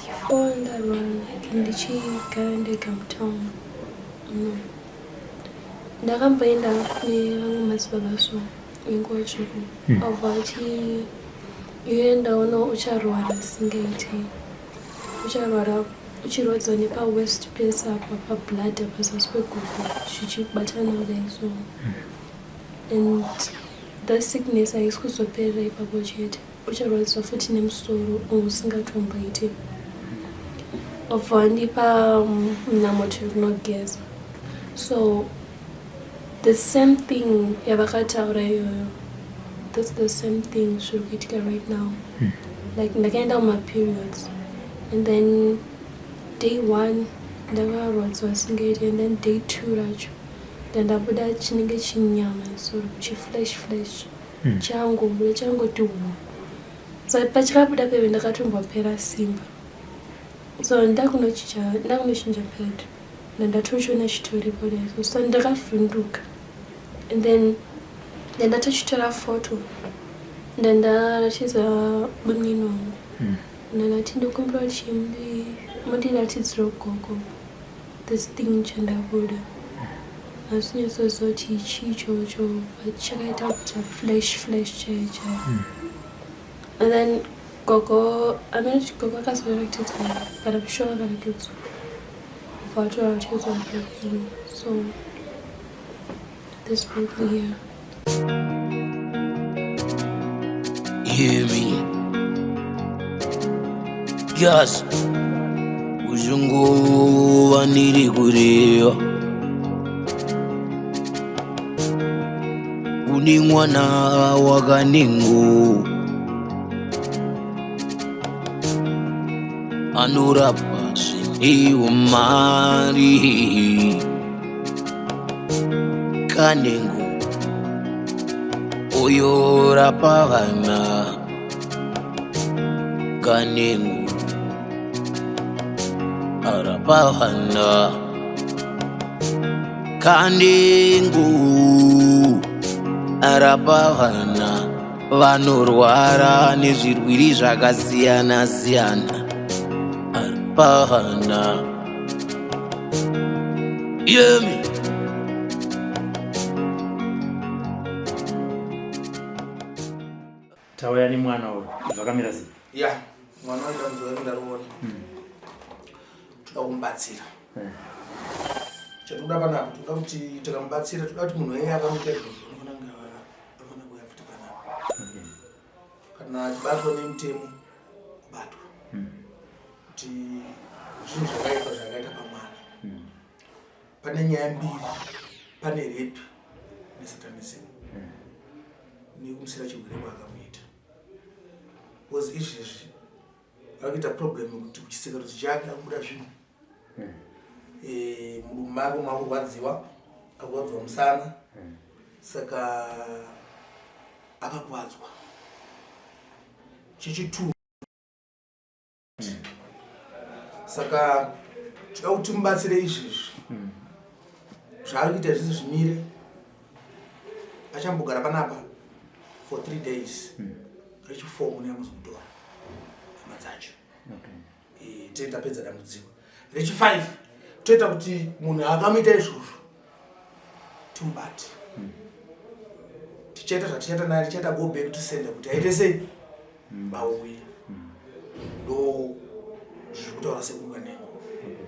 Before ndarwara, like ndichigara ndega mutown no, ndakamboenda kune vamwe madzibaba so venguva tsvuku, abva ati, "Iwe ndaona ucharwara singaiti, ucharwara uchirwadziwa nepawaist pese apa, pabladder, pazasi peguvhu, zvichibatana kudai so, and that sickness haisi kuzoperera ipapo chete, ucharwadziwa futi nemusoro usingatomboiti." Wabva wandipa munamoto yekunogeza. So the same thing yavakataura iyoyo, that's the same thing zviri kuitika right now. Like ndakaenda mumaperiods and then day one ndakarwadziwa singaiti, and then day two racho ndandabuda chinenge chinyama, so chiflesh flesh changobuda, changoti hu. So pachikabuda peve ndakatombopera simba, so ndakunochinja pad, ndandatochiona chitoripo daiso, so ndakavhunduka. And then ndandatochitora photo, ndandaratidza munini wangu, ndandati, "Ndokumbira kuti mundiratidzire gogo this thing chandabuda." Asi kuti chii ichocho, but chakaita kuita flesh flesh chaiyo chaiyo. And then gogo, I mean, gogo akazoratidzwa, but I'm sure akaratidzwa, vatoratidzwa the thing. So this brought me here. Hear me. Yes. Uzunguva ndiri kureva kune mwana wakanengo anorapa zvine mari kanengo uyorapa vana kanengo arapa vana kanengo arapa vana vanorwara nezvirwere zvakasiyana siyana, arapa vana yemi. Tauya nemwana uyu, zvakamira sei? Ya, mwana wacho dambudziko rake ndariona, toda kumubatsira. Chatinoda panapa, toda kuti tikamubatsira, toda kuti munhu iyeye akamuita izvozvo anofanira kunge anofanira kuuya futi panapa. Kana achibatwa nemutemo, kubatwa kuti zvinhu zvakaipa zvakaita pamwana. Pane nyaya mbiri, pane rape nesatanism nekumusira chirwere kwaakamuita, because izvezvi ari kuita problem kuti kuchisekerudzi chake akubuda zvinhu. Mudumbu make makurwadziwa, akurwadziwa musana, saka akakuvadzwa. Chechitu, saka toda kuti mubatsire izvezvi zvaari kuita zvese zvimire. Achambogara panapa for 3 days, rechifour mune amuzomutora hama dzacho. Tee tapedza dambudziko. Rechi5 toita kuti munhu akamuita izvozvo timubate. Tichaita zvatichaita naye, tichaita go back to sender kuti aite sei, vauye. Ndo zviri kutaura sekukanengo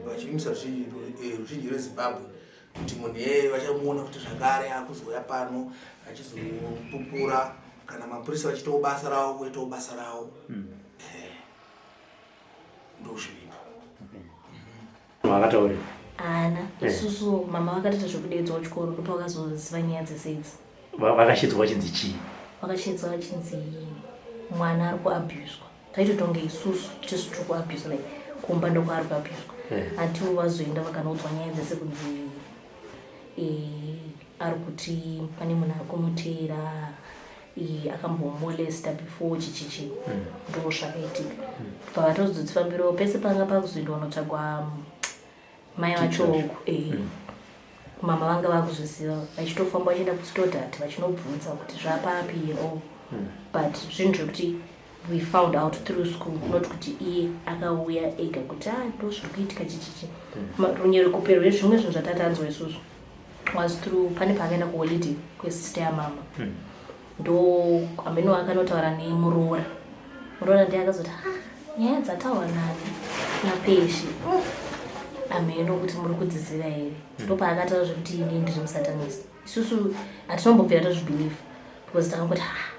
vachivimbisa ruzhinji rweZimbabwe kuti munhu iyeye vachamuona kuti zvakare akuzouya pano achizopupura, kana mapurisa vachiitawo basa ravo, kuitawo basa ravo. Ndo zviripo. Vakataurira? Haana. Isusu mama vakatoita zvekudedzwa kuchikoro, ndopavakazoziva nyaya dzese idzi. Vakashedzwa vachinzi chii? Vakashedzwa vachinzi mwana ari kuabhuswa. Taitotonge isusu tisu tiri kuabhuswa, like kumba ndokwaari kuabhuswa. Until vazoenda vakanoudzwa nyaya dzese kunzi ari kuti pane munhu ari kumuteera, akambomolesta before, chichichi. Ndo zvakaitika. Pavatozodzifambirawo pese panga pakuzoendwa kunotsvagwa mai vacho uku, mama vanga vakuzviziva, vachitofamba vachienda kuStodart vachinobvunza kuti zvapapi and all. But zvinhu zvekuti We found out through school, not kuti iye akauya ega kuti a ndo zviri kuitika chichichi. Runyerekupe rwezvimwe zvinhu zvatatanzwa isusu was through pane paakaenda kuholiday kwesister yamama. Ndo ameno akanotaura nemuroora. Muroora ndiye akazoti, ah, nyaya dzataurwa nani naPeshi, ameno kuti muri kudziziva here. Ndo paakataura zvekuti ini ndiri musatanist. Isusu hatinombobvira tazvibelieve because takangoti, ah,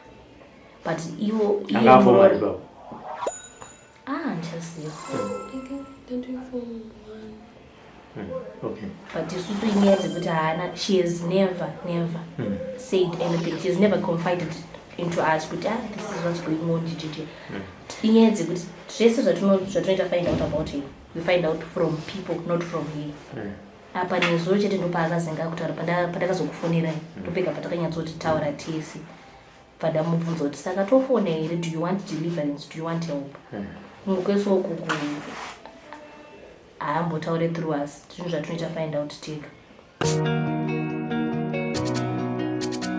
but ivo iye Anga afoma muroora ipapo. Ah, handichaziva. I think ndandiri form one. Okay. But isusu inyaya dzekuti haana, she has never, never said anything. She has never confided into us kuti, ah, this is what's going on, chichichi. Inyaya dzekuti zvese zvatinoita find out about her, we find out from people, not from her. Apa nezuro chete ndopaakazenga kutaura pandakazokufonerai, ndopega patakanyatsoti taura tese. Padamubvunza kuti saka tofona here, do you want deliverance, do you want help? Mukwese ukuku haambotaure through us. Zvinhu zvatinoita find out tega.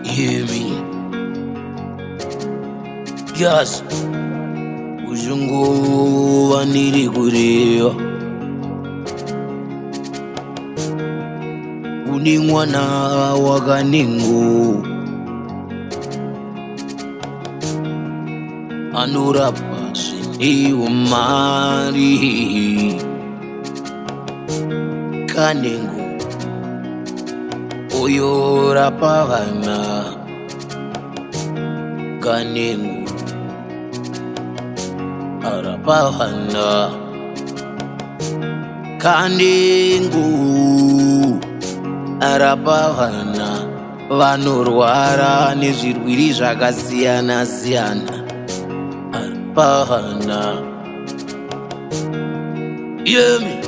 Hear me. Yes. Uzunguva ndiri kureva. Une mwana wakanengo. Anorapa zvine mari. Kanengo. Uyorapa vana. Kanengo. Arapa vana. Kanengo. Arapa vana vanorwara nezvirwere zvakasiyana siyana. Arapa vana. Hear me.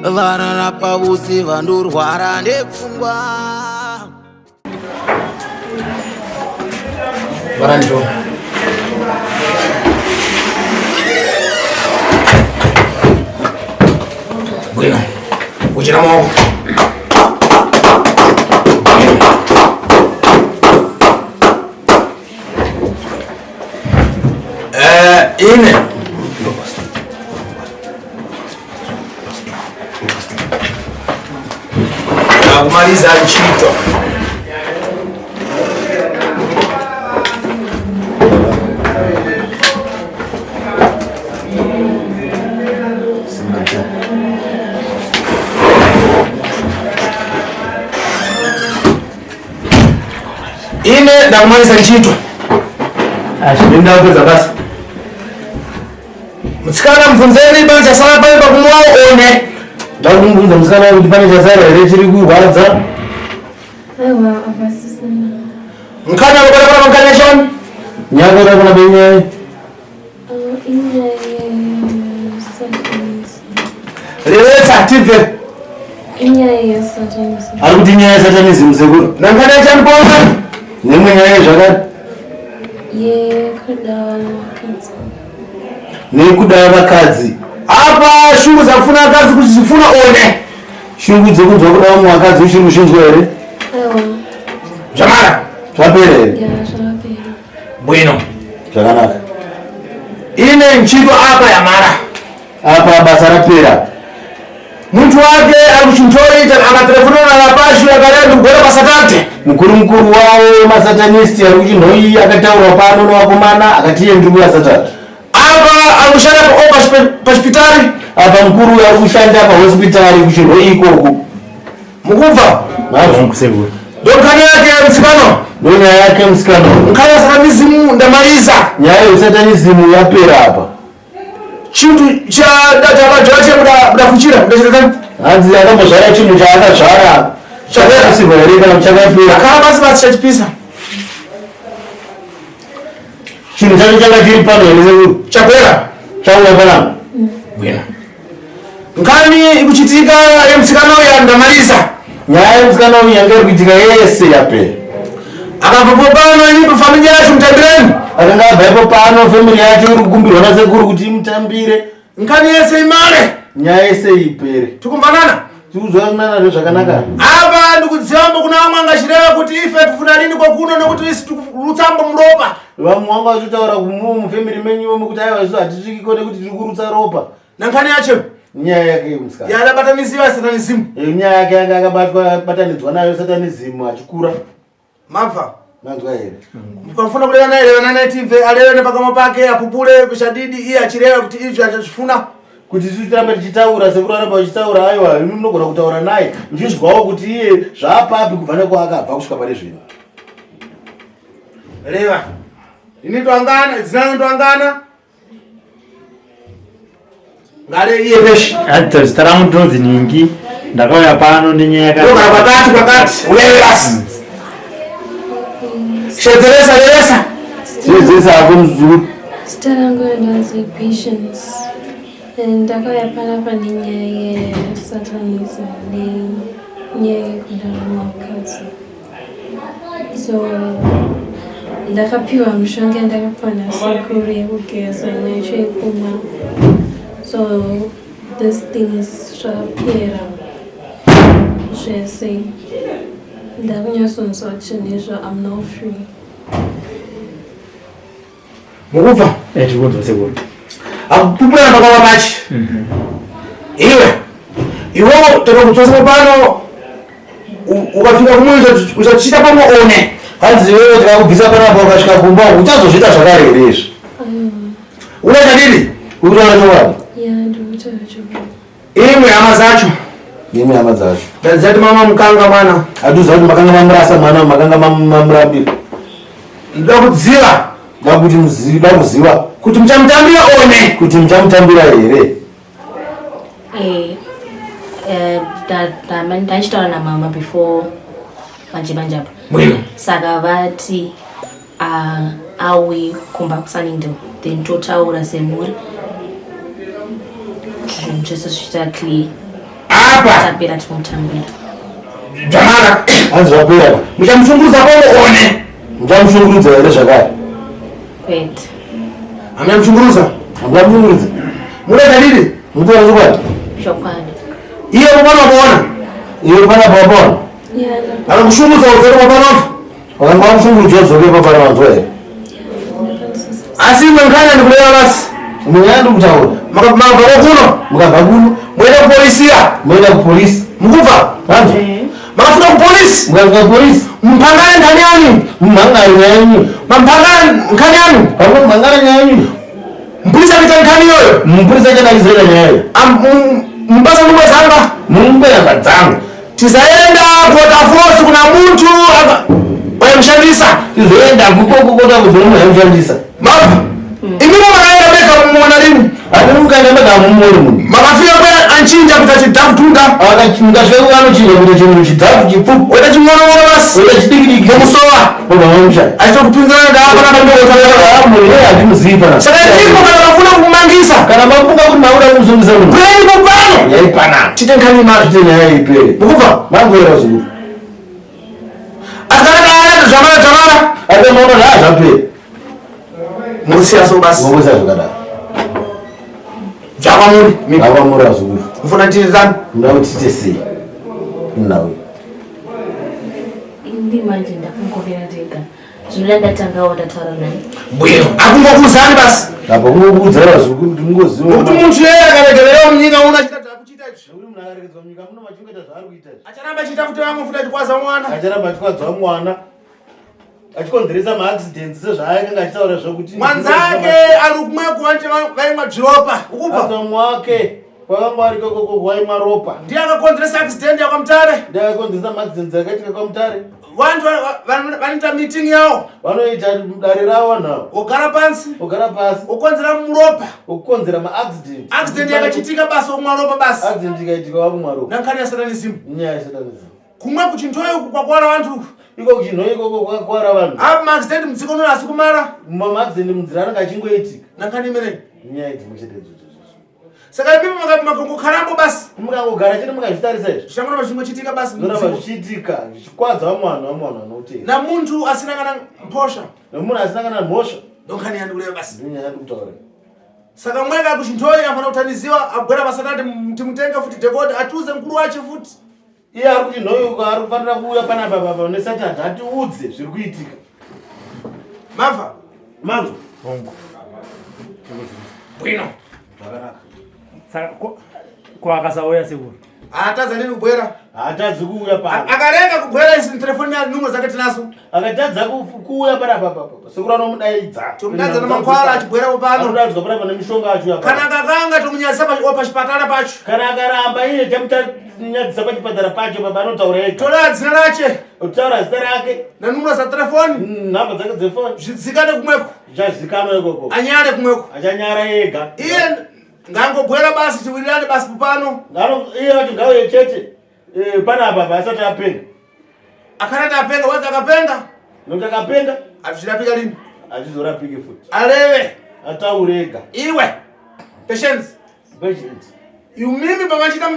Vararapa vose vanorwara nepfungwa. Baranjo. Bueno, uchina maoko. Ine. Nakumaliza ntchito. Ine ndakumaliza ntchito. Azvinoenda kupedza basa. Mutsikana mubvunzeni pane chasara pane pakumwawo one. Ndakumubvunza musikana kuti pane chasara here chiri kurwadza. Aiwa, hapasisina. Mkhanya akubata pana mkhanya choni. Nyakora kuna benyaya. Inyaya yesatanism. Revetsa tibve. Inyaya yesatanism. Ari kuti nyaya yesatanism, sekuru. Nankhanya chani pona. Nemwe nyaya zvakare. Yekuda vakadzi. Nekuda vakadzi. Apa shungu dzakufuna akadzi kuti zifuna one. Shungu dzekunzwa kuda vamwe vakadzi uchiri kuchinzwa here? Aiwa. Zvamara. Zvapera here? Ya, zvakapera. Bwino. Zvakanaka. Ine ntchito apa yamara. Apa basa rapera. Muntu wake ari kuchintoita akatelefonana napashi akarenda kugora pasatate. Mukuru mukuru wavo masatanist ari kuchinhoi akataurwa pano nevakomana akati iye ndiri kuya Satani. Apa ari kushanda pachipitari. Apa mukuru uyu ari kushanda pahospitari kuchinhoi ikoko. Mukubva. Mazvo. Sekuru. Ndokhanya yake mutsikano. Ndo nyaya yake musikana. Nkhanya satanism ndamaliza. Nyaya yesatanism yapera apa. Chintu chakadzvara mudafuchira mudachitotani. Hanzi akambozvara chinhu chaakazvara chakaisirwa here kana kuti chakapera? Akara pasi pasi chachipisa. Chinhu chacho changa chiri pano here, sekuru? Chapera. Chauya panapa. Bwino. Nkhani ikuchitika yemusikana uya ndamaliza. Nyaya yemusikana uyu yanga iri kuitika yese yapera. Akabvapo pano ini pafamili yacho mutambireni. Akanga abva ipo pano, family yacho iri kukumbirwa nasekuru kuti imutambire. Nkhani yese imale. Nyaya yese ipere. Tikumvanana. Tikuzoyanana zvakanaka. Apa ndikudziyambo kuna vamwe angachireva kuti ife tifuna rini kokuno nekuti isi tikurutsambo muropa. Vamwe vanga vachitaura kumumo mufamily menyu imomo kuti aiwa isu hatisvikiko nekuti tiri kurutsa ropa. Nankhani yacho Nyaya yake musikana. yadabatanisiwa satanism. Nyaya yake yanga akabatwa batanidzwa nayo satanism achikura. Mabva. Manzwa here? Mukafuna kureva naye reva naye tibve areve nepakamwa pake apupure kushadidi iye achireva kuti izvi achazvifuna. Kuti isu tirambe tichitaura sekuru aramba vachitaura aiwa imi munogona kutaura naye muchinzwawo kuti iye zvaapapi kubva nekwaakabva kusvika pane zvino. Reva. Ini twangana, zina rangu twangana. Ngare iye peshe. Ati zita rangu ndinonzi Ningi. Ndakauya pano nenyaya yakati. Ndogara pakati pakati. Uyai basi. Shedzeresa revesa. Shedzeresa hako muzukuru. Zita rangu ndonzi Patience. And ndakauya panapa nenyaya yesatanism nenyaya yekuda mukadzi. So ndakapiwa mishonga yandakapiwa nasekuru yekugeza nacho yekumwa. So these things zvapera zvese. Ndakunyatsonzwa kuti nezvo I'm now free. Mukubva? Eh, tiri kunzwa sekuru. Akupupura pakava pachi. Iwe. Iwewo tokakudzosa pano ukafika kumwe uchachiita pamwe one. Hanzi iwewe tikakubvisa panapa ukasvika kumba uchazozviita zvakare here izvi? Unoita didi? Uri kutaura chokwadi? Yeah, ndiri kutaura chokwadi. Imwe hama dzacho. Imwe hama dzacho. Ndadzati mama mukanga mwana. Hatiziva kuti makanga mamurasa mwana makanga mamurambira. Ndoda kuziva. Ndoda kuti muzive, ndoda kuziva. Kuti muchamutambira one. Kuti muchamutambira here? Eh, eh, ndachitaura namama before manje manje apa. Bwino. Saka vati auye kumba kuSunningdale then totaura semhuri zvinhu zvese zvichiita clear. Apa. Tapera tinotambira. Dzamara. Hanzi zvapera. Muchamushungurudza kongo one. Muchamushungurudza here zvakare? Kwete. Hamuchamushungurudza? Hamuchamushungurudza. Munoita didi? Munotaura chokwadi? Chokwadi. Iye mwana wakuona? Iye mwana wakuona? Akakushungurudza udzoke pano. Wakanga wakushungurudza udzoke pano wanzwa here? Asi imwe nkhani ndikureva basi. Imwe nyaya ndikutaura. Mukabva kuno. Mukabva kuno. Moenda kupolisi ya. Moenda kupolisi. Mukubva? Hanzi. Makafika kupolisi. Mukafika kupolisi. Mphangane nkhani yanu. Mphangane nyaya yenyu. Mamphangane nkhani yanu. Pamwe mphangane nyaya yenyu. Mpulisa akaita nkhani iyoyo. Mpulisa achadaidzira nyaya iyoyo. Mupasa nyumba zanga. Mumbe namba dzangu. Tisaenda kuota force kuna muntu waimshandisa. Tizoenda kukoko kota kuzoona waimshandisa. Mabva. Imimi makaenda mega mumuona rini? Hamuna mukaenda mega mumuoni munhu. Makafika kwa anchinja kuita chidhafu tunda. Mukasvika kwa anochinja kuita chinhu chidhafu chipfupi. Oita ching'ono-ng'ono basi. Oita chidiki-diki. Mukusowa. Obva mamusha. Achitokupinzana ndawa pana pandokotara. Munhu iye handimuzivi pana. Saka ndipo kana mafuna kumangisa. Kana mafunga kuti makuda kumusungisa munhu. Pureni pano. Yai pana. Tite nkhani imari. Tite nyaya ipere. Mukubva? Mangoera zvikuru. Asi kana kaana zvamara zvamara. Asi maona zvapera. Murusiya so basi. Murusiya zvakadaro. Dzava muri. Dzava muri azukuru. Mufuna tite tani? Muda kuti tite sei? Nawe. Indi manje ndakungovera ndega. Zvinoda ndatangawo ndataura naye. Bwino. Akungokuuzani basi. Apa kungokuudzai vazukuru kuti mungoziva. Nokuti muntu yeye akaregererawo munyika uno achiita zvaari kuita izvi. Nokuti munhu akaregedzwa munyika muno machingoita zvaari kuita izvi. Acharamba achiita futi vamwe futi achikwadza mwana. Acharamba achikwadza mwana. Achikonzeresa maaccidents sezvaakanga achitaura zvokuti mwanzake ari kumwe kuvanche vaimwa dzviropa ukubva mwake kwakanga ari kokoko waimwa ropa ndiye akakonzeresa accident yakwamutare ndiye akakonzeresa maaccidents akaitika kwamutare vantu vanoita meeting yawo vanoita dare ravo vanhu ava ogara pansi ogara pasi okonzera muropa okukonzera maaccident accident yakachitika basi okumwa ropa basi accident ikaitika wakumwa ropa nankhani yasatanism nyaya yasatanism kumwe kuchintoyo uku kwakwara vantu uku iko kuchinhoyi ikoko kwakwara vanhu apa maaccident mudziko uno asi kumara maaccident munzira anenge achingoitika nankhani imeneyi nyaya dzimwe chete idzodzo saka imimi makangokharambo basi mukangogara chete mukazvitarisa izvi zvichangorambe zvichingochitika basi zvoramba zvichiitika zvichikwadza vamwe vanhu vamwe vanhu vanotenda namuntu asina kana mhosva nomunhu asina kana mhosva ndonkhani yandikureva basi ndinyaya yandikutaura. Saka mwenga kuchinthoi afana kuthandiziwa abwera pasatati timutenge futi dekodi atiuze mkulu wache futi. Iye ari kuti nhoyo ari kufanira kuuya panapa papa nesatadha atiudze zviri kuitika. Mava. Manzwa. Hongu. Bwino. Zvakanaka. Saka ko akasauya sekuru? Haatadza nini kubwera? Haatadzi kuuya pano. Akarega kubwera isi telefoni ya numero zake tinazo. Akatadza kuuya panapa papa. Sekuru anomudaidza. Tomudaidza namakwara achibwerawo pano. Anodaidzwa panapa nemishonga achiuya pano. Kana akakanga tomunyadzisa pachipatara pacho. Kana akaramba iye chamutanyadzisa pachipatara pacho baba anotaura ega. Toda zina rache. Otaura zita rake. Nenumero za telefoni. Nhamba dzake dzefoni. Zvidzikane kumweko. Zvichazikanwa ikoko. Anyare kumweko. Achanyara ega. Iye ngangobwera basi tiwirirane basi pano. Ngano iye vati ngauye chete. Eh, panapa apa asati apenga. Akanati apenga wazi akapenga. Nokuti akapenga. Hazvichirapika lini? Hazvizorapiki futi. Aleve. Ataure ega. Iwe. Patience. Patience. Imimi pamachita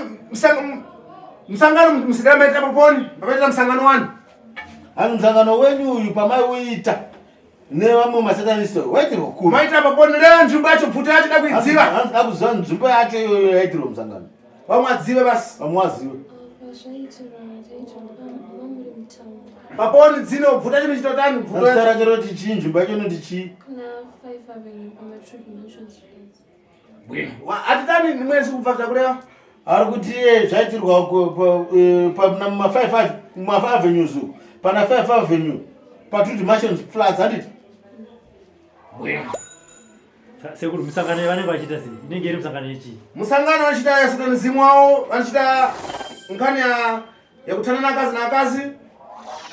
musangano musikana maitira paponi pamaitira musangano wani. Hanzi musangano wenyu uyu pamaiuita nevamwe masatanist waitirwa kuri. Maitira paponi leo nzvimbo yacho pfuta yacho da kuidziva. Hanzi da kuziva nzvimbo yacho iyoyo yaitirwa musangano. Vamwe adzive basi. Vamwe azive. Paponi dzino bvuta chino chitotani bvuta. Zita racho roti chii nzvimbo yacho inoti chii? Kuna 5 Avenue pamaTrude Mansions Flats. Bwino. Atitani nimwezi kubva zvakureva. Ari kuti iye zvaitirwa pana ma5 avenues uku. Pana 5 Avenue paTrude Mansions Flats handiti? Bwino. Sekuru musangano vanenge vachiita sei? Inenge iri musangano yechii? Musangano vanochita yasatanism wavo vanochita nkhani yekutana nakazi nakazi.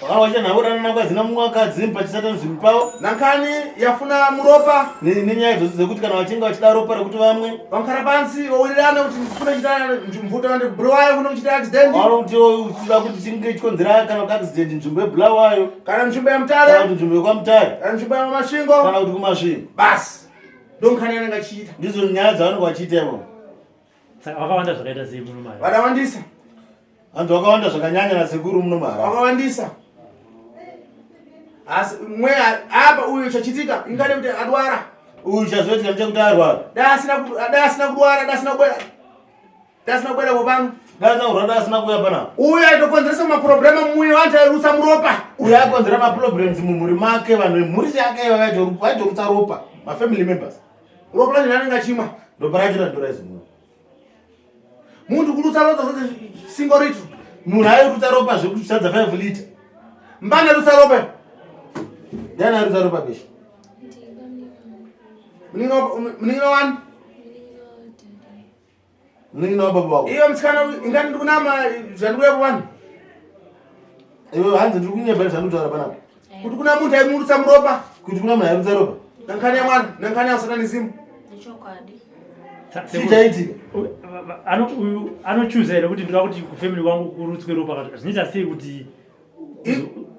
Vakanga vachiita nhau dana nakadzi namumwe akadzi pachisatanism pavo. Nankhani yafuna muropa. Nenyaya dzose dzekuti kana vachinge vachida ropa rekuti vamwe. Vankara pansi vowirirana kuti kufuna kuchita mvuto vandi Bulawayo kufuna kuchita accident. Vanoti uchida kuti chinge chikonzera kana kuti accident nzvimbo yeBulawayo. Kana nzvimbo yaMutare. Kana kuti nzvimbo yekwaMutare. Kana nzvimbo yaMasvingo. Kana kuti kuMasvingo. Basi. Ndonkhani yanenge achiita. Ndizo nyaya dzavanenge vachiita ivo. Saka vakawanda zvakaita sei muno mari? Vakawandisa. Hanzi vakawanda zvakanyanya nasekuru muno mari. Vakawandisa. Asi mwe apa uyu chachitika ingade kuti adwara. Uyu chazoitika ndechekuti arwara. Dai asina kudwara, dai asina kubwera. Dai asina kubwera pano. Dai asina kurwara, dai asina kuuya panapa. Uyu aitokonzeresa maproblema muye vantu airutsa muropa. Uyu aikonzera maproblems mumhuri make, vanhu vemhuri yake vaitorutsa ropa, mafamily members. Ropa racho anenge achimwa. Ropa racho randoraizomuwa. Muntu kurutsa ropa zvose single ritu. Munhu airutsa ropa zvekutadza 5 liter. Mbana rutsa ropa. Ndiani airutsa ropa peshe? Munin'ina wani? Munin'ina wababa wako. Iyo musikana ingani ndiri kunama zvandikuya kuvanhu. Iwe hanzi ndiri kunyepa zvandikutaura panapa. Kuti kuna munhu aimurutsa muropa. Kuti kuna munhu airutsa ropa. Nankhani ya mwana, nankhani ya satanism. Chokwadi. Chii chaitika? Uyu anochuza here kuti ndoda kuti kufamily kwangu kurutswe ropa kana zvinoita sei kuti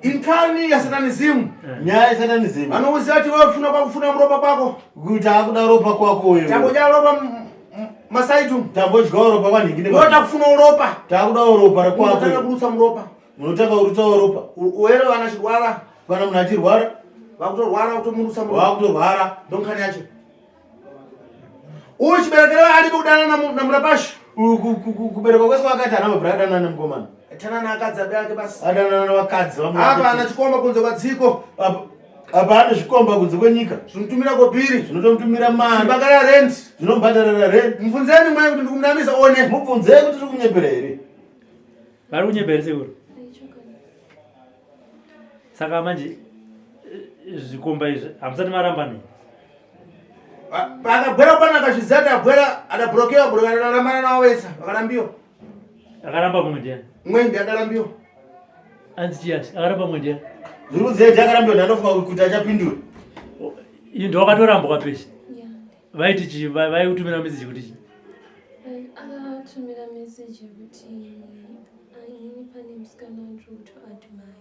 Inkhani ya satanism. Nyaya ya satanism. Vanouziva kuti wewe kufuna kwako kufuna muropa kwako. Kuti akuda ropa kwako wewe. Tambodya ropa masaitu. Tambodya ropa kwanhingi ne. Woda kufuna ropa. Takuda ropa rakwako. Unotanga kurutsa muropa. Munotanga kurutsa ropa. Uwere vana chirwara. Kana munhu achirwara. Vakutorwara kutomurutsa muropa. Vakutorwara. Ndonkhani yacho. Uyu chiberekero aripo kudanana naMurapashi. Kuberekwa kwese kwakati ana mabvira adanana nemukomana. Tanana akadzi abe ake basi. Adanana nevakadzi vamwe. Apa ana chikomba kunze kwadziko. Apa ane zvikomba kunze kwenyika. Zvinotumira kobhiri. Zvinotomutumira mari. Zvibhadhara rent. Zvinomubhadharira rent. Mubvunzeni mwe kuti ndikumunamisa one. Mubvunzei kuti tiri kunyepera here? Vari kunyepera here sekuru? Saka manje zvikomba izvi hamusati maramba nei? Pakabwera pana akazviziva kuti abwera adabhurokewa bhuroka adarambana navo vese vakarambiwa. Akaramba mumwe ndiani? Mumwe ndiye akarambiwa. Anzi chiyasi akaramba mumwe ndiani? Zviri kuziva kuti akarambiwa ndanofunga kuti achapindura. Iyi ndowakatorambwa peshe. Vaiti chii vaikutumira message kuti chii? Akatumira message yekuti inini pane musikana wandiri kutoadmire.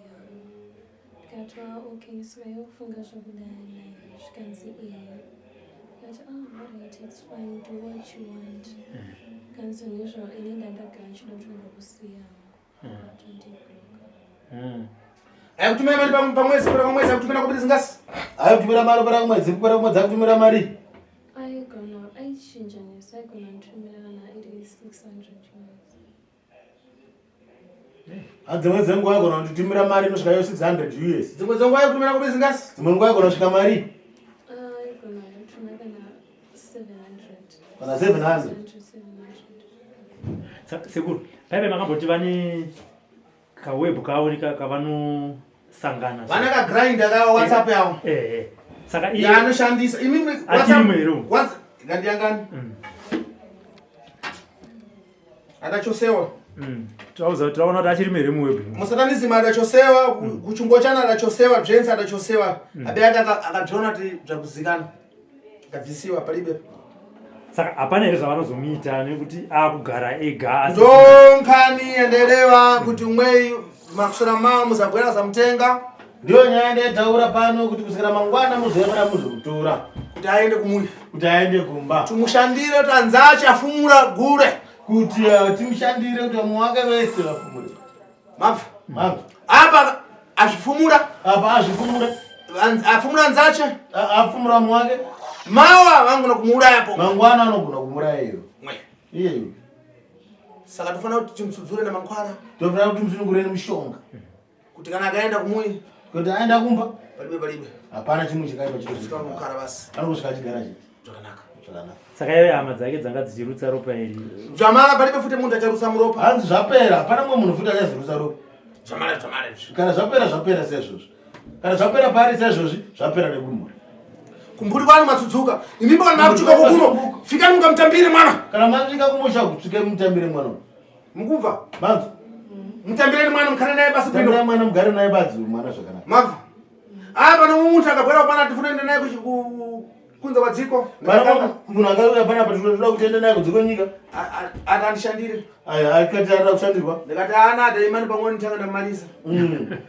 Ndikati ah, okay saka iwe kufunga zvekudana zvikanzi ehe. Ndikati ah, alright it's fine do what you want. Kanzi nezvo ini ndandagara ndichida kutongokusiya hangu. Atondibloka. Aikutumira mari pamwezi kupera kwamwezi akutumira kwapedza zingasi. Aikutumira mari kupera kwamwezi kupera kwamwezi akutumira mari. Aigona Aichinjanisa aigona kunditumira kana iri 600 US. Dzimwe dzenguva aigona kunditumira mari inosvika yo 600 US. Dzimwe dzenguva aikutumira kubizingasi? Dzimwe nguva aigona kusvika mari. Aigona kutumira kana 700. Kana 700. 700. Sekuru, paipe makamboti vane kaweb kavo kavanosangana. Vana kagrinder kavo WhatsApp yavo. Eh eh. Saka iye yanoshandisa imimi WhatsApp here. WhatsApp ngandiyangani. Akachosewa. Tauza taona kuti achiri here muweb. Musatanism adachosewa, kuchungochana adachosewa, James adachosewa. Abe akabviona kuti zvakuzikana. Akabvisiwa palibe. Saka hapana here zvavanozomuita nekuti akugara ega. Ndonkani endeleva kuti umweyi makusora mao muzabwera zamutenga. Ndiyo nyaya ndaitaura pano kuti kusvikira mangwana muzoyemera muzomutora. Kuti aende kumuyi. Kuti aende kumba. Tumushandire kuti anzache afumura gure. Kuti timushandire kuti vamwe wake vese vafumure. Mabva. Mabva. Apa azvifumura. Apa azvifumura. Afumura anzache. Afumura vamwe wake. Mawa vangona kumuuraya po. Mangwana anogona kumuuraya iyo. Mwe. Iyeyo. Saka tofanira kuti timusudzure namankwara. Tofanira kuti timusunungure nemushonga. Kuti kana akaenda kumuyi. Kuti aenda kumba. Palibe palibe. Hapana chimwe chakaipa chitosvika unogara basi. Anongosvika achigara chete. Zvakanaka. Zvakanaka. Saka iye hama dzake dzanga dzichirutsa ropa iri. Zvamara palibe futi munhu acharutsa muropa. Hanzi zvapera, hapana mumwe munhu futi achazorutsa ropa. Zvamara zvamara izvi. Kana zvapera zvapera sezvozvo. Kana zvapera pari sezvozvi zvapera nekumhuri. Kumhuri kwanu matsudzuka. Imi mbona makutsvuka kuno. Fikani mukamutambire mwana. Kana masvika kumusha kutsvike mutambire mwana. Mukubva? Manzo. Mutambireni mwana mugare naye basi bwino. Tambira mwana mugare naye badzi mwana zvakanaka. Mabva. Ah pano muntu akabwera pana tifuna ende naye kunze kwadziko. Pana munhu akauya pana pa tinoda kuti ende naye kunze kwenyika. Ati andishandire. Aya akati arida kushandirwa. Ndikati ana ati imani pamwe nditanga ndamaliza.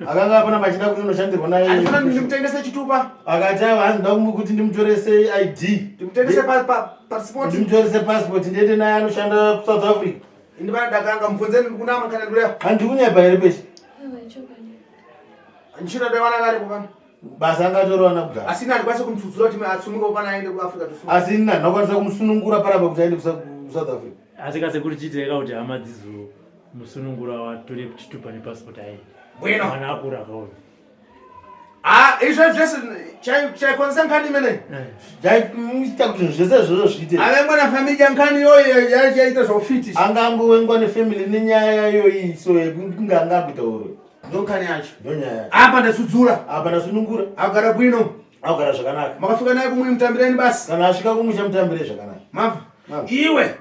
Akanga pana pachida kuti unoshandirwa naye. Andifuna ndimutengese chitupa. Akati ava hanzi nda kuti ndimutorese ID. Ndimutengese passport. Ndimutorese passport ndiende naye anoshanda kuSouth Africa. Ini pana dakanga mubvunzeni kunama kana ndikuya. Handi kunyepa here peshe. Aiwa chokwadi. Ndichida dai wana varipo pano. Basa angatorwana kudhara. Asi ini handikwanisi kumutsudzura kuti atsumuke pana aende kuAfrica tusu. Asi ini handakwanisa kumusunungura parapa kuti aende kuSouth Africa. Asi kasekuru chiiteka kuti hama dzizomusunungura watore chitupa nepassport aende. Bwino. Mwana akura akaona. Ah, izvo zvese chaikonzesa nkhani imene. Chaiita kuti zvese izvozvo zviite. Avengwa nefamily nkhani iyoyo yaita zvaufiti. Angangowengwa nefamily nenyaya iyoyi so yekunge anga kuita uroyi. Ndonkani yacho. Ndonyaya yacho. Apa ndasudzura. Apa ndasunungura. Agara bwino. Agara zvakanaka. Makafika naye kumwe mutambireni basi. Kana asvika kumusha mutambire zvakanaka. Mabva. Iwe.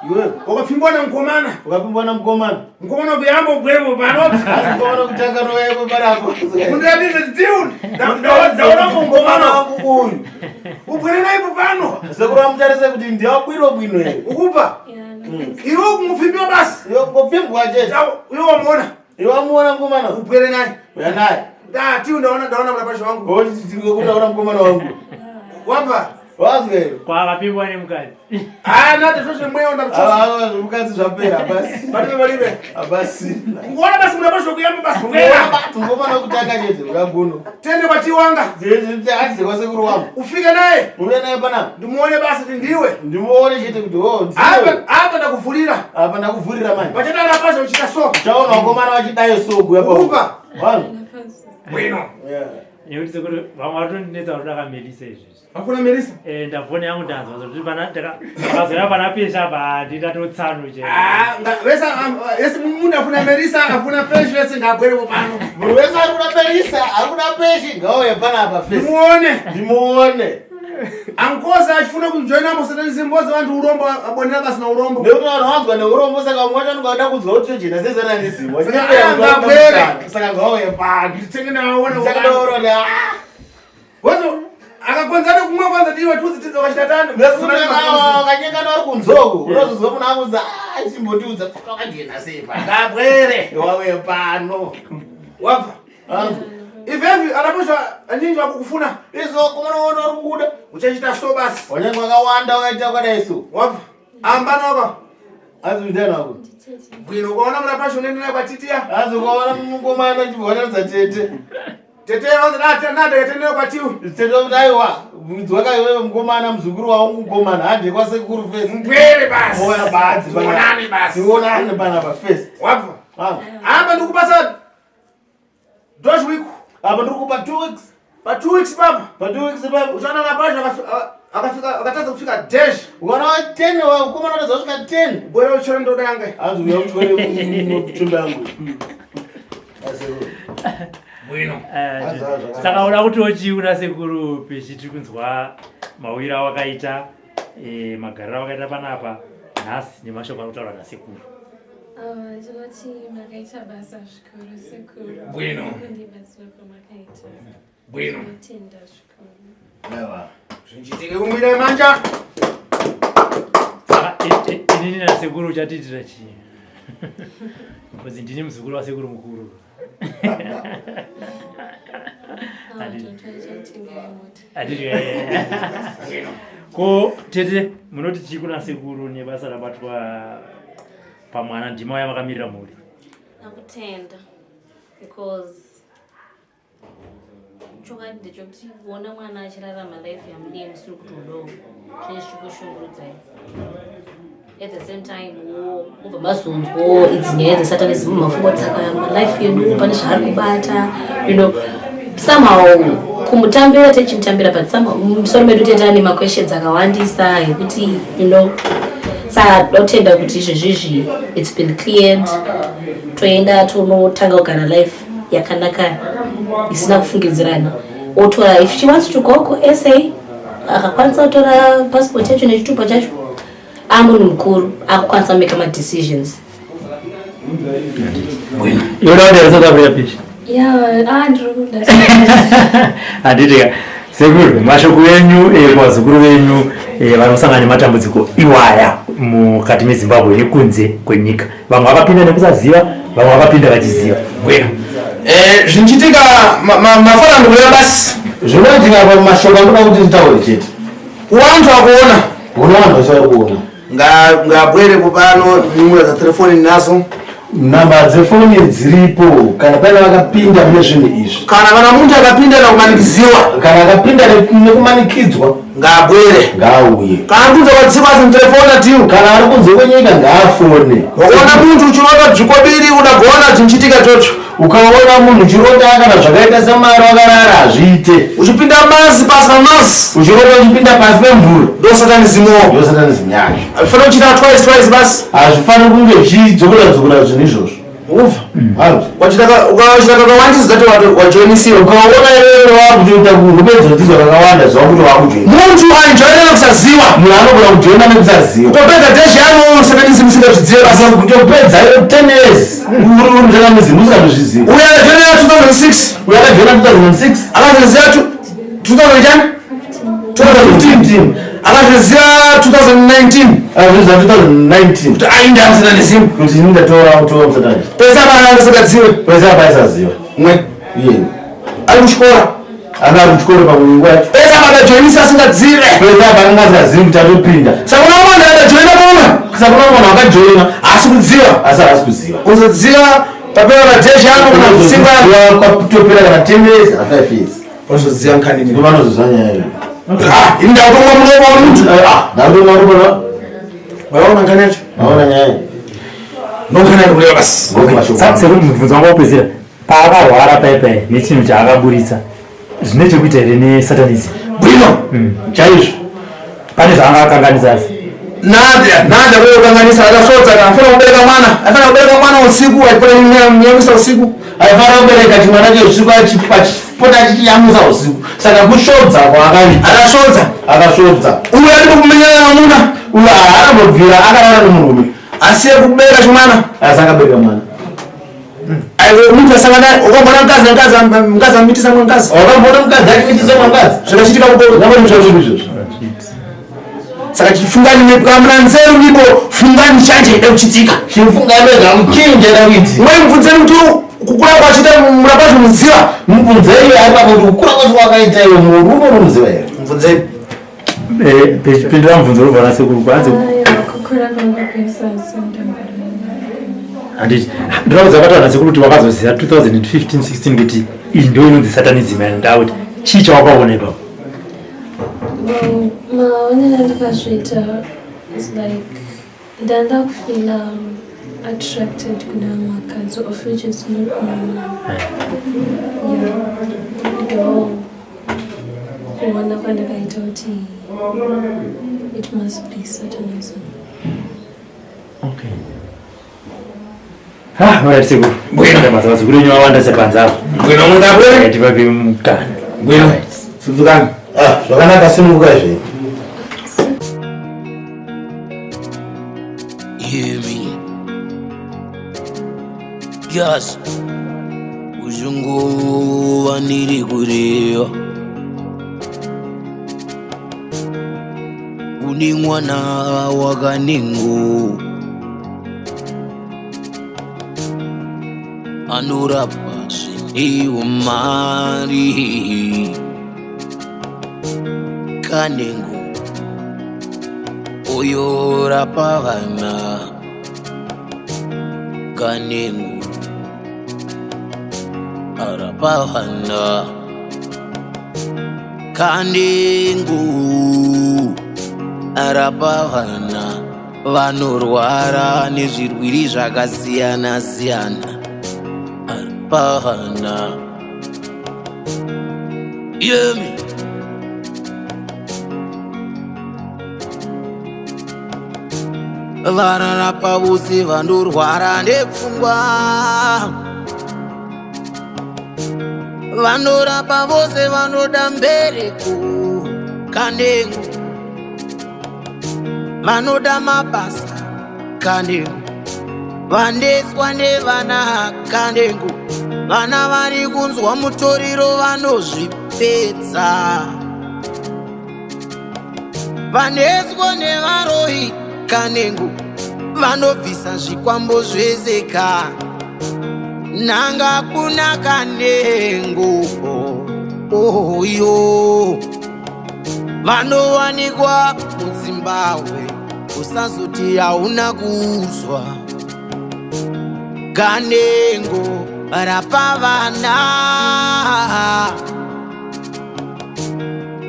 Iwe. Wakapfimbwa namukomana. Wakapfimbwa namukomana. Mukomana kuyamba ubwerepo pano. Asi mukomana kutanga noyaipo parapo. Mundiratidze tiuni. Ndaona mukomana wangu uyu. Ubwere naipo pano. Sekuru amutarise kuti ndiwabwino bwino here. Ukubva. Iwe kumupfimbiwa basi. Iwe kungopfimbwa chete. Iwe wamuona. Iwe wamuona mukomana. Ubwere naye. Uya naye. Ndati ndaona ndaona murapasha wangu. Oti tiri mukomana wangu. Wabva. Wazwa here? Kwakapfimbwa nemukadzi. Ah, nati zvose mweya ndakuchosa. Ah, zvemukadzi zvapera basi. Palibe palibe. Abasi. Ngoona basi murapasha kuyamba basi. Bwera. Mukomana kutanga chete uya Tende kwachiwanga. Ati kwasekuru wangu. Ufike naye. Uye naye panapa. Ndimuone basi kuti ndiwe. Ndimuone chete kuti oh ndiwe. Apa apa ndakuvhurira. Apa ndakuvhurira manje. Pachada rapasha uchita so. Chaona vakomana vachidayo so kuya pa. Upa. Wangu. Bwino. Yeah. Nekuti sekuru vamwe vatondinetsa kuti akamelisa izvezvi. Hakuna Melisa? Eh, ndafoni yangu ndanzwa kuti pana ndakazoya pana pesha apa ndindatotsanhu che. Ah, vese vese munhu afuna Melisa afuna pesha vese ngabwerepo pano. Munhu wese ari kuda Melisa, ari kuda pesha ngauye panapa fesi. Ndimuone. Ndimuone. Ankosa achifuna kujoina musatanism vose vantu urombo abonera basi na urombo. Nekuti vanhu vanzwa neurombo saka vamwe vacho vanenge vada kunzwa kuti tojena sesatanism. Ngabwere. Saka ngauye pano. Nditenge naona. Saka ndaona ah. Wozo akakonzana kumwe kwanza ndiwe tuzi tidzo kachitatano. Wakanyengana vari kunzoko. Unozozwa munhu akuudza ah chimbondiudza kuti wakajena sei pano. Ngabwere. Wauye pano. Wabva. Ivevi anaposha anyinji wakukufuna. Izvo kumona wona uri kukuda. Uchachita so basi. Wanyange wakawanda wakaita wakadai so. Wabva. Ambana waka. Anzi ndani wako? Bwino ukaona murapasha unoenda naye kwatitiya. Anzi ukaona mukomana achibva wataridza tete. Tete vanzi kwatiwe. Tete kuti aiwa bvunzwa iwewe mukomana muzukuru wangu mukomana hande kwasekuru first. Mbwere basi. Moya badzi Tionane basi. Tionane panapa first. Wabva. Ah. Apa ndikupasa dosh week. Apa ndiri kupa 2 weeks. Pa 2 weeks papa. Pa 2 weeks papa. Uchaona na pasha akafika akatadza kufika dash. Ukaona wa 10 wa mukomana atadza kusvika 10. Bwera uchore ndoda yanga. Hanzi uya uchore chumba yangu. Bwino. Saka uda kuti wochiuna sekuru pechi tiri kunzwa mawiro awakaita, magariro awakaita panapa nhasi nemashoko ari kutaurwa nasekuru. Ndinoti makaita basa zvikuru sekuru. Bwino. Kundibatsira kwamakaita. Bwino. Ndinotenda zvikuru. Aiwa. Zvinchitike kumwira manja. Saka inini nasekuru uchatiitira chii? Because ndini muzukuru wasekuru mukuru. Handiti ko tete munoti chii kuna sekuru nebasa rabatwa pamwana ndima yamakamirira mhuri? Nakutenda because chokwadi ndechekuti kuona mwana achirarama life yamudii musiri kuti udowo zvinenge zvichikushungurudzai. At the same time wo mubva mazonzwawo idzi nyaya dzesatanism mumafungo kuti saka life yedu pane zvaari kubata, somehow kumutambira techimutambira, but somehow mumusoro medu tete ane maquestions akawandisa ekuti saka dotenda kuti izvezvizvi it's been cleared, toenda tonotanga kugara life yakanaka isina kufungidzirana. Otora, if she wants to go kuSA, akakwanisa kutora passport yacho nechitupa chacho, amunhu mukuru akukwanisa kumeka madecisions. Yoda kuti South Africa pishi? Ya, ndiri kuda. Handiti ka sekuru, mashoko enyu kuvazukuru venyu vari kusangana nematambudziko iwaya mukati meZimbabwe nekunze kwenyika, vamwe vakapinda nekusaziva, vamwe vakapinda vachiziva. Bwino. Zvinchitika mafana ndikuya basi. Zvinoitika pa mashoko anoda kuti nditaure chete. Wantu akuona. Una vanhu vese vari kuona. Ngabwere pano numero dza telefoni nazo. Namba dzefoni dziripo kana paine vakapinda mune zvinhu izvi. Kana muntu akapinda nekumanikidziwa. Kana akapinda nekumanikidzwa. Ngabwere. Ngauye. Kana kunze kwadziwa asi mutelefoni atiwo. Kana ari kunze kwenyika ngaafone. Ukaona muntu uchirota dzvikobiri udagona chinchitika chocho. Ukaona munhu uchirota kana zvakaita semari wakarara hazviite. Uchipinda mazi pasi pamazi. Uchirota uchipinda pasi pemvura. Ndo satanism. Ndo satanism yacho. Hazvifaniri kuchita twice twice basi. Hazvifaniri kunge zvichidzokera dzokera zvinhu izvozvo. Uva. Hazvo. Wachita ukachita kakawandisa zati wajoinisiwa. Ukaona iwewe wakutoita kurupedzo dzidzo kakawanda zuva kuti wakujoina. Muntu anojoina nekusaziva. Munhu anogona kujoina nekusaziva. Kutopedza dash yano satanism usingazvizive basi. Kutopedza 10 years uri musatanism usingazvizivi. Uyo akajoina 2006. Uyo akajoina 2006. Akazviziva 2010? 2015. Akazviziva 2019. Akazviziva 2019. Kuti aenda musatanism. Kuti ini ndatora kutora musatanism. Pese apa anga asingazive. Pese apa aisaziva. Mwe. Iye. Ari kuchikora. Anga ari kuchikoro pamwe nguva yacho. Pese apa akajoinisa asingazive. Pese apa anga asingazivi kuti atopinda. Saka una mwana akajoina pamwe. Saka una mwana akajoina. Asi kuziva. Asi haasi kuziva. Uzoziva papera madheshi ano kana kusimba. Uzoziva kwatopera kana 10 years kana 5 years. Uzoziva nkhani nini. Vanozoziva nyaya iyo. Ini ndakutomwa muromo wamuntu. Ndakutomwa muromo. Waona nkhani yacho? Waona nyaya iyo. Nonkhani yacho kureva basi. Okay. Saka sekuru mubvunzo wangu wapedzera. Paakarwara paipai nechinhu chaakaburitsa zvine chekuita here nesatanism? Bwino. Chaizvo. Pane zvaanga akanganisa asi. Nada, nada wewe ukanganisa akasodza kana afana kubereka mwana. Afana kubereka mwana usiku, aipona nyamisa usiku. Aifana kubereka chimwana che usiku achipota achichiyamwisa usiku. Saka kushodza kwaakaita. Akashodza. Akashodza. Uyu ari kumenyana namuna. Uyu haanambobvira akarara nemurume. Asiye kubereka chimwana. Asi akabereka mwana. Aiwe muntu asangana ukamboona mukadzi nemukadzi, mukadzi amitisa mumwe mukadzi. Wakamboona mukadzi achimitisa mumwe mukadzi? Zvakachitika kuko. Ngavone zvazvo izvozvo. Saka chifungani nepo kana muna nzeru ndipo fungani chanje ida kuchitika. Chifungani wega kuchinja ida kuitika. Mwe mubvunzeni kuti kukura kwachiita murapa zvimuziva. Mubvunzei ari pakuti kukura kwacho kwakaita iwe murume unomuziva here? Mubvunzeni. Pindura mubvunzo urubva nasekuru kwanzi. Aiwa, kukura kwangu kwese asi ndambarara. Handiti ndinoudza kwataura nasekuru kuti wakazoziva 2015 16 kuti Iyi ndo inonzi satanism yandakuti chii chawakaona ipapo? Well, maonero andakazviita is like ndanda kufeela attracted kuna vakadzi, of which is not normal. Yeah, ndo kuona kwandakaita kuti it must be satanism. Okay. Ah, alright sekuru. Bwino. Vazukuru venyu vawanda sepanze apo. Bwino mundabwere. Tivape mukana. Bwino. Sudzukani. Ah, zvakanaka, simuka zve. Hear me. Yes. Uzunguva ndiri kureva. Une mwana wakanengo anorapa zvine mari kanengo uyorapa vana kanengo arapa vana kanengo arapa vana vanorwara nezvirwiri zvakasiyana siyana arapa vana yemi vararapa vose vanorwara nepfungwa vanorapa vose vanoda mbereko kanengo vanoda mabasa kanengo vandeswa nevana kanengo vana vari kunzwa mutoriro vanozvipedza vaneswa nevaroyi kanengo vanobvisa zvikwambo zvese ka nanga kuna kanengo oyo vanowanikwa muzimbabwe usazoti hauna kuzwa kanengo rapa vana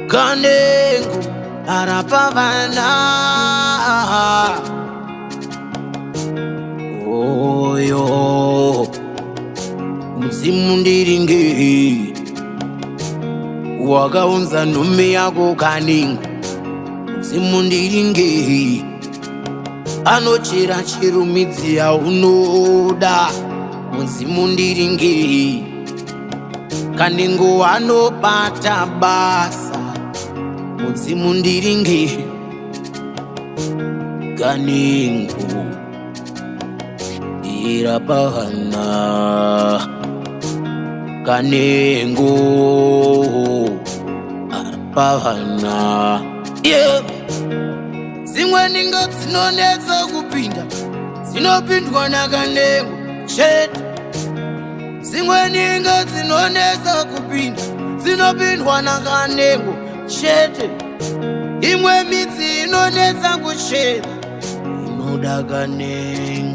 kanengo rapa vana oyo mudzimu ndiringe wakaunza nhume yako kanengo mudzimu ndiringe anochera chirumidzi yaunoda mudzimu ndiringe kanengo anobata basa mudzimu ndiringe kanengo irapahana kanengo arapahana yeah. Dzimwe ninga dzinonetsa kupinda dzinopindwa nakanengo chete. Dzimwe ninga dzinonetsa kupinda dzinopindwa nakanengo chete. Imwe midzi inonetsa kuchera inoda kanengo.